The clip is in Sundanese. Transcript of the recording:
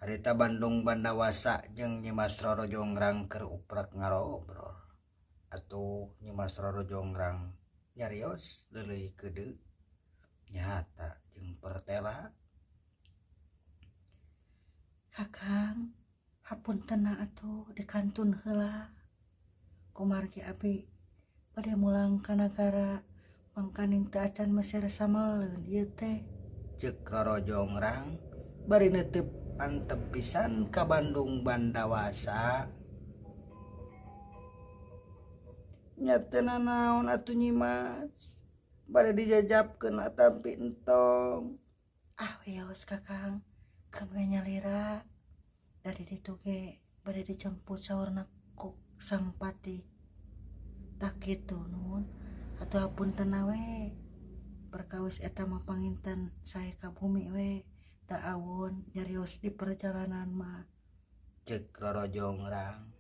Harita Bandung Bandawasa jeung Nyi Mas Roro Jonggrang keur uprek ngarobrol. Atuh Nyi Mas Roro Jonggrang nyarios leuleuy keudeu nyata jeung pertela. Kakang, hapuntenna atuh dikantun heula. Kumargi abi bade mulang ka nagara mangkaning teu acan meser sameleun ieu teh. Ceuk Roro Jonggrang bari neuteup antep pisan ka Bandung Bandawasa. Nya teu nanaon atuh Nyi Mas, bade dijajapkeun atampi entong. Ah wios Kakang, keun we nyalira. Dari ditu ge bade dijemput saurna ku Sang Patih. Tah kitu nun, atuh hapuntenna we. Perkawis eta mah panginten sae ka bumi we, da awon nyarios di perjalanan mah. Ceuk Roro Jonggrang.